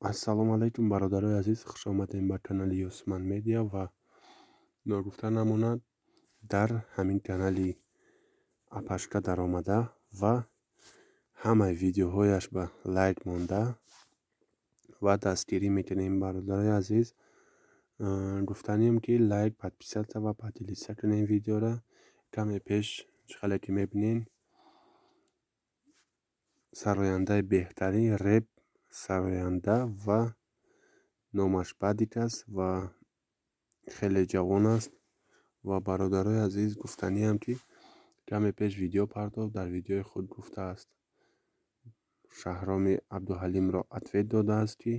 Ассалому алайкум, бародарои азиз, хушомадем ба канали Юсман Медиа. Ва ногуфта намонад, дар ҳамин канали апашка даромада ва ҳамаи видеоҳояш ба лайк монда ва дастгирӣ мекунем. Бародарои азиз, гуфтанем, ки лайк, подписаться ва поделиться кунем видеора. Каме пеш, чӣ хеле ки мебинем, сарояндаи беҳтарин реп сароянда ва номаш Бадик аст ва хеле ҷавон аст. Ва, бародарои азиз, гуфтаниам, ки каме пеш видео партофт, дар видеои худ гуфтааст, Шаҳроми Абдуҳалимро ответ додааст, ки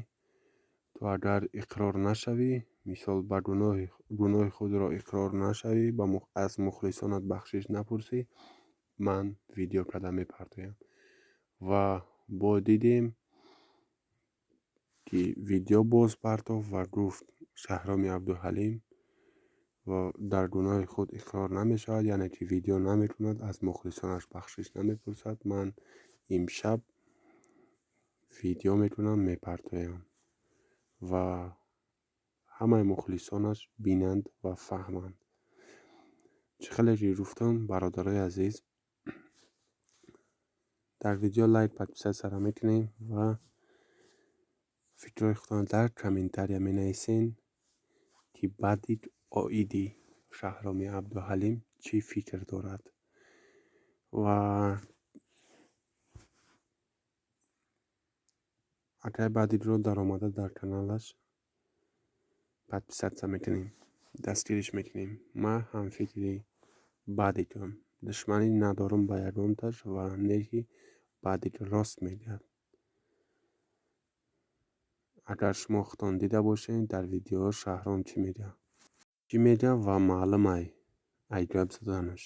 ту агар иқрор нашавӣ, мисол, ба гуноҳи худро иқрор нашавӣ, аз мухлисонат бахшиш напурсӣ, ман видео карда мепартоям. Ва бо дидем, ки видео боз партофт ва гуфт, Шаҳроми Абдуҳалим ва дар гуноҳи худ иқрор намешавад, яъне ки видео намекунад, аз мухлисонаш бахшиш намепурсад, ман имшаб видео мекунам, мепартоям ва ҳамаи мухлисонаш бинанд ва фаҳманд. Чӣ хеле ки гуфтам, бародарои азиз, дар видео лайк, подписаться ро мекунем ва фикрҳои худро дар комментария менависен, ки Бадик оиди Шаҳроми Абдуҳалим чӣ фикр дорад. Ва акай Бадикро даромада дар каналаш подписаться мекунем, дастгириш мекунем. Ман ҳамфикри Бадикам, душманӣ надорам ба ягонташ ва не ки Бадик рост мегӯяд. Агар шумо худтон дида бошед, дар видеоҳо Шаҳром чӣ мегӯяд, чӣ мегӯяд, ва маълум ай гап заданаш.